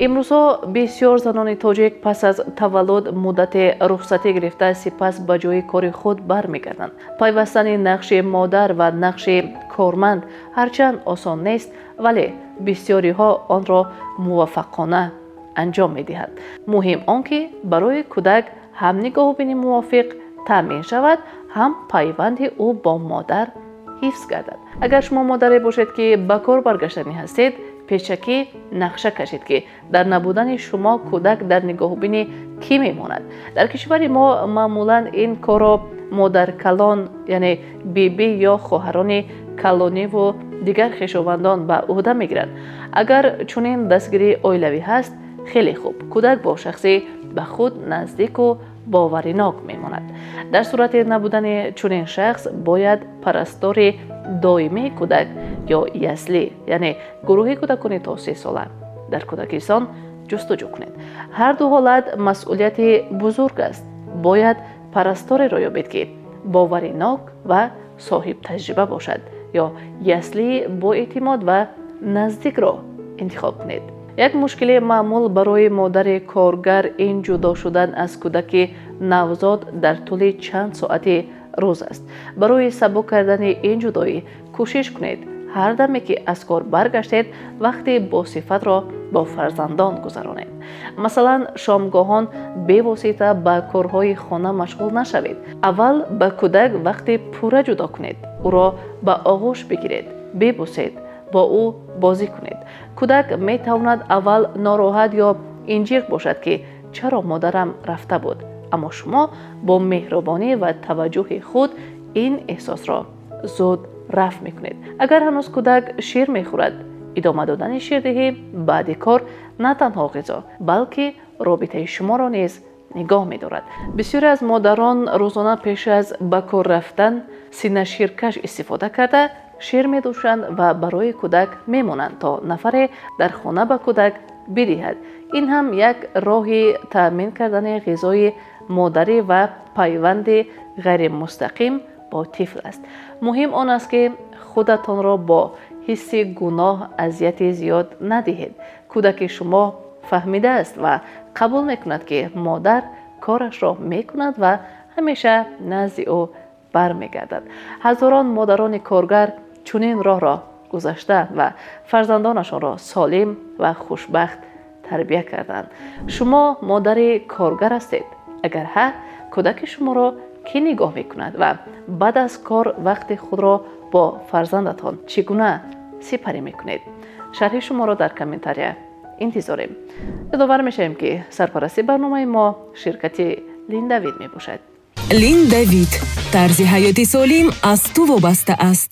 Имрӯзҳо бисёр занони тоҷик пас аз таваллуд муддате рухсатӣ гирифта, сипас ба ҷои кори худ бармегарданд. Пайвастани нақши модар ва нақши корманд ҳарчанд осон нест, вале бисёриҳо онро муваффақона анҷом медиҳанд. Муҳим он ки барои кӯдак ҳам нигоҳубини мувофиқ таъмин шавад, ҳам пайванди ӯ бо модар ҳифз гардад. Агар шумо модаре бошед, ки ба кор баргаштанӣ ҳастед, пешакӣ нақша кашед, ки дар набудани шумо кӯдак дар нигоҳубини кӣ мемонад. Дар кишвари мо маъмулан ин корро модаркалон, яъне бибӣ ё хоҳарони калониву дигар хешовандон ба ӯҳда мегиранд. Агар чунин дастгирии оилавӣ ҳаст, хеле хуб, кӯдак бо шахси ба худ наздику боваринок мемонад. Дар сурати набудани чунин шахс бояд парастори доимии кӯдак ё ясли, яъне гурӯҳи кӯдакони то 3 сола дар кӯдакистон ҷустуҷӯ кунед. Ҳар ду ҳолат масъулияти бузург аст. Бояд парастореро ёбед, ки боваринок ва соҳибтаҷриба бошад, ё яслии боэътимод ва наздикро интихоб кунед. Як мушкили маъмул барои модари коргар ин ҷудо шудан аз кӯдаки навзод дар тӯли чанд соати рӯз аст. Барои сабук кардани ин ҷудоӣ кӯшиш кунед, ҳар даме ки аз кор баргаштед, вақти босифатро бо фарзандон гузаронед. Масалан, шомгоҳон бевосита ба корҳои хона машғул нашавед. Аввал ба кӯдак вақти пурра ҷудо кунед, ӯро ба оғӯш бигиред, бибусед, бо ӯ бозӣ кунед. Кӯдак метавонад аввал нороҳат ё инҷиқ бошад, ки чаро модарам рафта буд, аммо шумо бо меҳрубонӣ ва таваҷҷӯҳи худ ин эҳсосро зуд рафъ мекунед. Агар ҳанӯз кӯдак шир мехӯрад, идома додани ширдиҳӣ баъди кор на танҳо ғизо, балки робитаи шуморо низ нигоҳ медорад. Бисёре аз модарон рӯзона пеш аз ба кор рафтан синаширкаш истифода карда, шир медӯшанд ва барои кӯдак мемонанд, то нафаре дар хона ба кӯдак бидиҳад. Ин ҳам як роҳи таъмин кардани ғизои модарӣ ва пайванди ғайримустақим бо тифл аст. Муҳим он аст, ки худатонро бо ҳисси гуноҳ азияти зиёд надиҳед. Кӯдаки шумо фаҳмидааст ва қабул мекунад, ки модар корашро мекунад ва ҳамеша назди ӯ бармегардад. Ҳазорон модарони коргар чунин роҳро гузаштаанд ва фарзандонашонро солим ва хушбахт тарбия карданд. Шумо модари коргар ҳастед? Агар ҳа, кӯдаки шуморо кӣ нигоҳ мекунад ва баъд аз кор вақти худро бо фарзандатон чӣ гуна сипарӣ мекунед? Шарҳи шуморо дар комментария интизорем. Ёдовар мешавем, ки сарпарасти барномаи мо ширкати Линдавид мебошад. Линдавид, тарзи ҳаёти солим аз ту вобаста аст.